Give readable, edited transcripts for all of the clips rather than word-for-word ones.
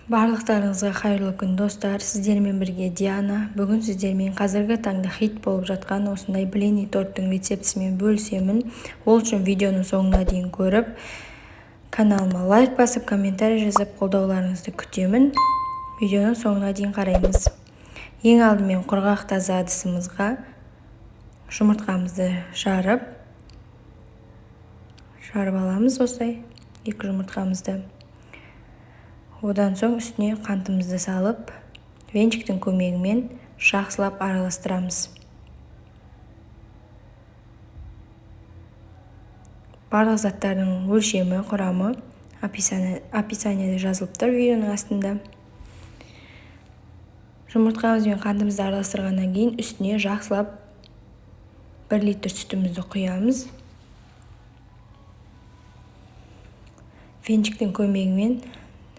Барлықтарыңызға қайырлы күн, достар! Сіздермен бірге Диана. Бүгін сіздермен қазіргі таңда хит болып жатқан осындай блины торттың рецептісімен бөлісемін. Ол үшін видеоның соңына дейін көріп, каналыма лайк басып, комментарий жазып, қолдауларыңызды күтемін. Видеоның соңына дейін қараймыз. Ең алдымен құрғақ таза ыдысымызға жұмыртқамызды жарып аламыз осылай екі жұмыртқамызды. Одан соң үстіне қантымызды салып, венчиктің көмегімен жақсылап араластырамыз. Барлық заттардың өлшемі, құрамы описаниеде жазылып тұр видеоның астында. Жұмыртқамыз бен қантымызды араластырғаннан кейін үстіне жақсылап 1 литр сүтімізді құямыз. Венчиктің көмегімен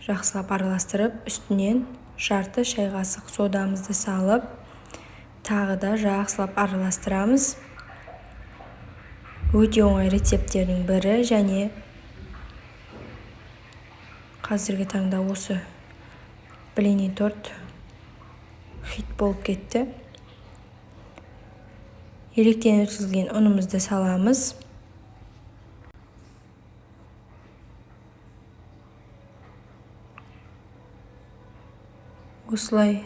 жақсылап араластырып, үстінен жарты шай қасық содамызды салып, тағы да жақсылап араластырамыз. Өте оңай рецепттердің бірі, және қазіргі таңда осы блины торт хит болып кетті. Електен өткізілген ұнымызды саламыз. Осылай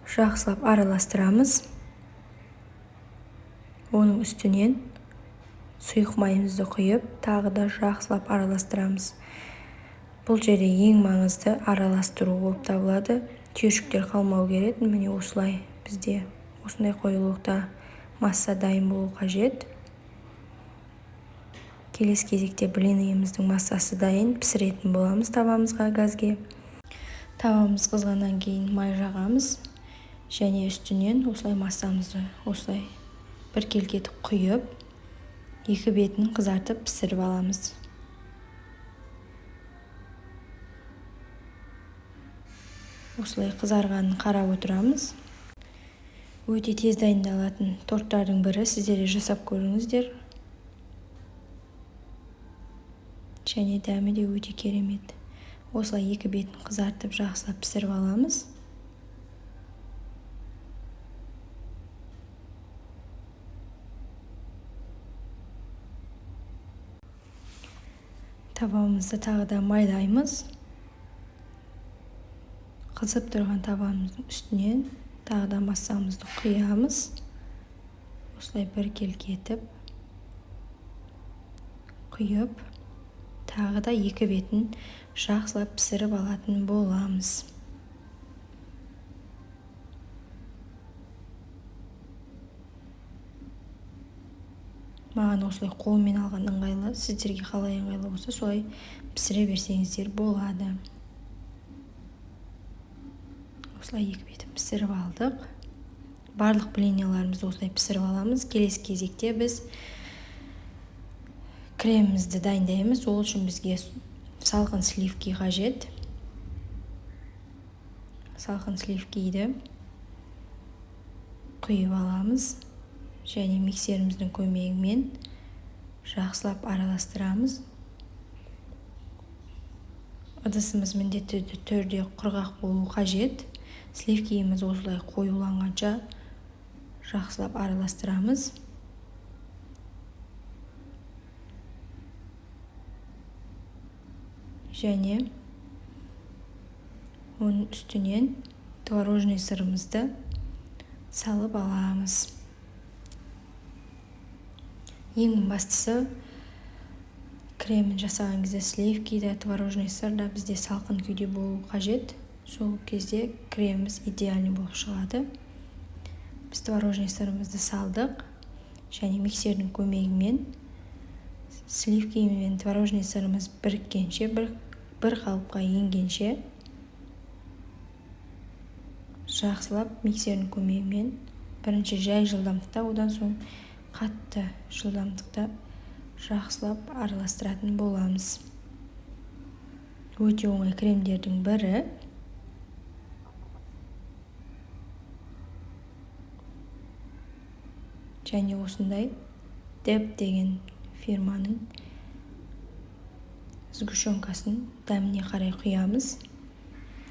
жақсылап араластырамыз. Оның үстінен сұйық майымызды құйып, тағы да жақсылап араластырамыз. Бұл жерде ең маңызды араластыру болып табылады. Түйіршіктер қалмау керек. Міне осылай бізде осындай қоюлықта масса дайын болу қажет. Келесі кезекте блинымыздың массасы дайын, пісіретін боламыз табамызға газге. Табамыз қызғаннан кейін май жағамыз және үстінен осылай массамызды осылай біркелкі етіп құйып, екі бетін қызартып пісіріп аламыз. Осылай қызарғанын қарап отырамыз. Өте тез дайындалатын торттардың бірі, сіздер де жасап көріңіздер. Және дәмі де өте керемет. Осылай екі бетін қызартып жақсылап пісіріп аламыз. Табамызды тағы да майлаймыз. Қызып тұрған табамыздың үстінен тағы да массамызды құямыз. Осылай біркелкі етіп құйып, тағы да екі бетін жақсылап пісіріп алатын боламыз. Маған осылай қолмен алған ыңғайлы, сіздерге қалай ыңғайлы болса солай пісіре берсеңіздер болады. Осылай екі бетін пісіріп алдық. Барлық блиняларымызды осылай пісіріп аламыз. Келесі кезекте біз кремімізді дайындаймыз. Ол үшін бізге салқын сливки қажет. Салқын сливкиді құйып аламыз және миксеріміздің көмегімен жақсылап араластырамыз. Ыдысымыз міндетті түрде құрғақ болу қажет. Сливкиіміз осылай қоюланғанша жақсылап араластырамыз. Және оның үстінен творожный сырымызды салып аламыз. Ең бастысы, кремін жасаған кезде сливки да, творожный сыр да бізде салқын күйде болу қажет. Сол кезде креміміз идеальный болып шығады. Біз творожный сырымызды салдық және миксердің көмегімен сливки мен творожный сырымыз біріккенше, бір қалыпқа енгенше жақсылап миксердің көмегімен бірінші жай жылдамдықта, одан соң қатты жылдамдықта жақсылап араластыратын боламыз. Өте оңай кремдердің бірі. Және осындай Деп деген фирманың Сгущенкасын дәміне қарай құямыз.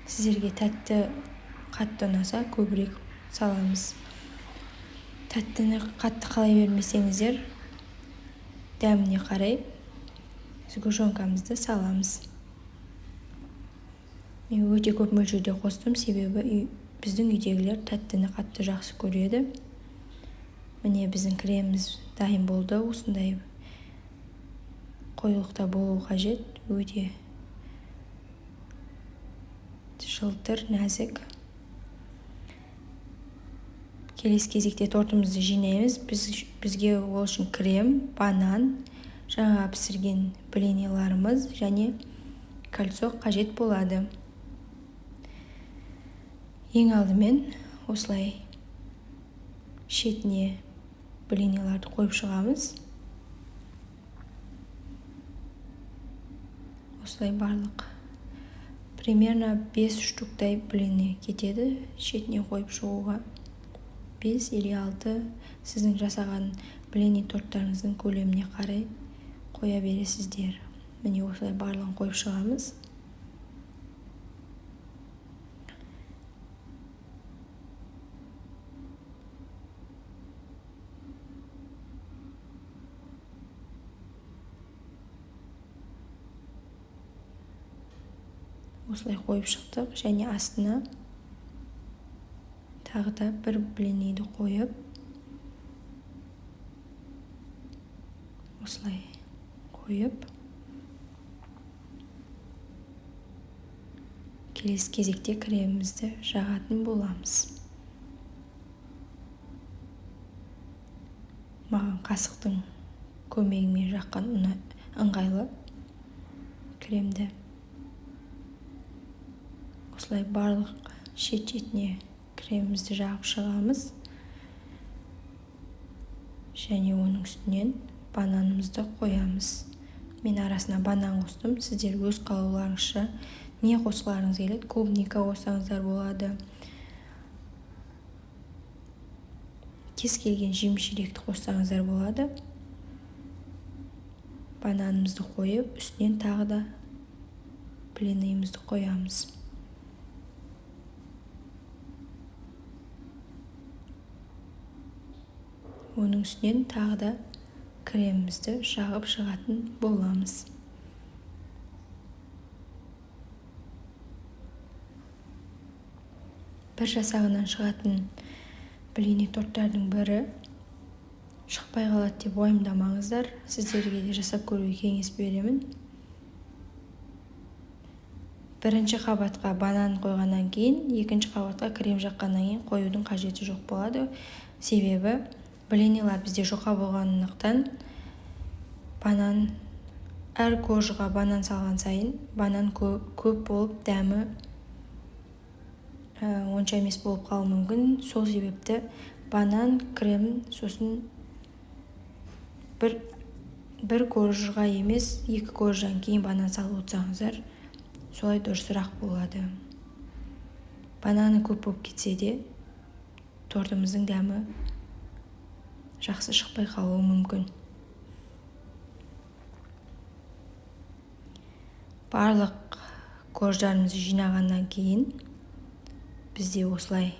Сіздерге тәтті қатты ұнаса, көбірек саламыз. Тәттіні қатты қалай бермесеңіздер, дәміне қарай сгущенкамызды саламыз. Мен өте көп мөлшерде қостым, себебі біздің үйдегілер тәттіні қатты жақсы көреді. Міне, біздің креміміз дайын болды. Осындай қоюлықта болуы қажет. Өте жылтыр, нәзік. Келесі кезекте тортымызды жинаймыз. Бізге ол үшін крем, банан, жаңа пісірген блиниларымыз және кольцо қажет болады. Ең алдымен осылай шетіне блиниларды қойып шығамыз. Осылай барлық примерно 5 штуктай блины кетеді шетіне қойып шығуға. 5 или 6, сіздің жасаған блины торттарыңыздың көлеміне қарай қоя бересіздер. Міне, осылай барлығын қойып шығамыз. Осылай қойып шықтық және астына тағы да бір блиниді қойып, осылай қойып, келесі кезекте кремімізді жағатын боламыз. Маған қасықтың көмегімен жаққан ыңғайлы кремді. Осылай барлық шет-шетіне кремімізді жағып шығамыз. Және оның үстінен бананымызды қоямыз. Мен арасына банан қостым. Сіздер өз қалауларыңызша не қосқыларыңыз келеді. Клубника қоссаңыздар болады. Кез келген жеміс жидекті қоссаңыздар болады. Бананымызды қойып, үстінен тағы да блинымызды қоямыз. Оның үстінен тағы да кремімізді жағып шығатын боламыз. Бір жасағынан шығатын блины торттардың бірі шықпай қалады деп уайымдамаңыздар. Сіздерге де жасап көруге кеңес беремін. Бірінші қабатқа банан қойғаннан кейін, екінші қабатқа крем жаққаннан кейін қоюдың қажеті жоқ болады. Себебі блинилар бізде жұқа болғандықтан банан, әр коржға банан салған сайын банан көп болып, дәмі онша емес болып қалуы мүмкін. Сол себепті банан, крем, сосын бір коржға емес, екі корждан кейін банан салып отырсаңыздар, солай дұрысырақ болады. Бананы көп болып кетсе де, тортымыздың дәмі жақсы шықпай қалуы мүмкін. Барлық корждарымызды жинағаннан кейін бізде осылай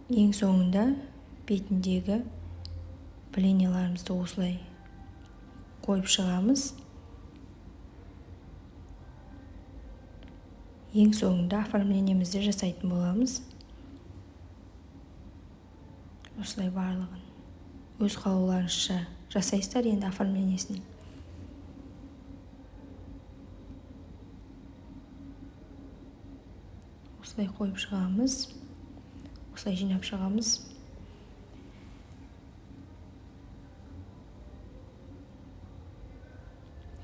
ең соңында бетіндегі блиниларымызды осылай қойып шығамыз. Ең соңында оформлениемізді жасайтын боламыз. Осылай барлығын өз қалауларыңызша жасайсыздар енді оформлениесін. Осылай қойып шығамыз. Осылай жинап шығамыз.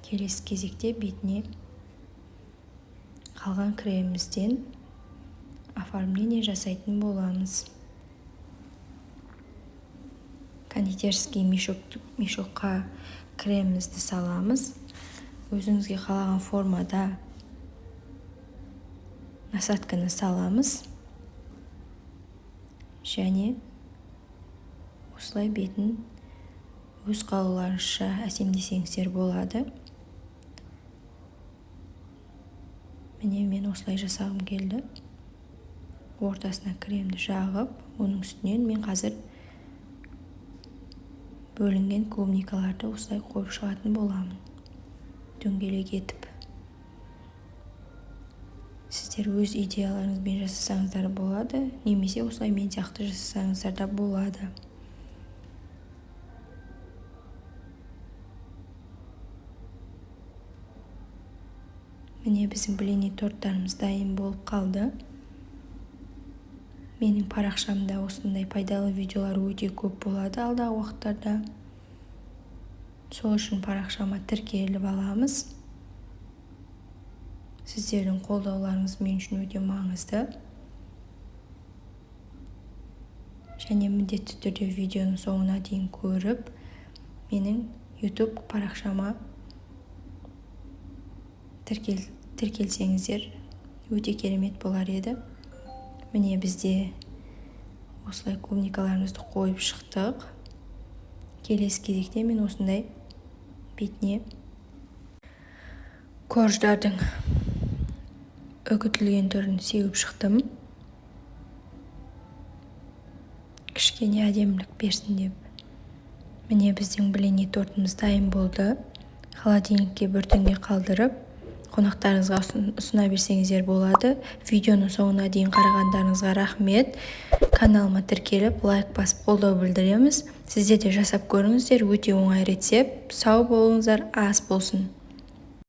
Келесі кезекте бетіне қалған кремімізден оформление жасайтын боламыз. Кондитерский мешокқа кремімізді саламыз. Өзіңізге қалаған формада насадканы саламыз. Және Осылай бетін өз қалауларыңызша әсемдесеңіздер болады. Міне, мен осылай жасағым келді. Ортасына кремді жағып, оның үстінен мен қазір бөлінген клубникаларды осылай қойып шығатын боламын, дөңгелек етіп. Сіздер өз идеяларыңызбен жасасаңыздар болады, немесе осылай мен сияқты жасасаңыздар да болады. Міне, біздің блини торттарымыз дайын болып қалды. Менің парақшамда осындай пайдалы видеолар өте көп болады алдағы уақыттарда. Сол үшін парақшама тіркеліп аламыз. Сіздердің қолдауларыңыз мен үшін өте маңызды. Және міндетті түрде видеоның соңына дейін көріп, менің YouTube парақшама тіркелсеңіздер өте керемет болар еді. Міне, бізде осылай клубникаларымызды қойып шықтық. Келесі кезекте мен осындай бетіне корждардың үгітілген түрін сеуіп шықтым. Кішкене әдемілік берсін деп. Міне, біздің блини тортымыз дайын болды. Холодильникке бір түнге қалдырып, қонақтарыңызға ұсына берсеңіздер болады. Видеоның соңына дейін қарағандарыңызға рахмет. Каналыма тіркеліп, лайк басып қолдау білдіреміз. Сіздер де жасап көріңіздер, өте оңай рецепт. Сау болыңыздар, ас болсын.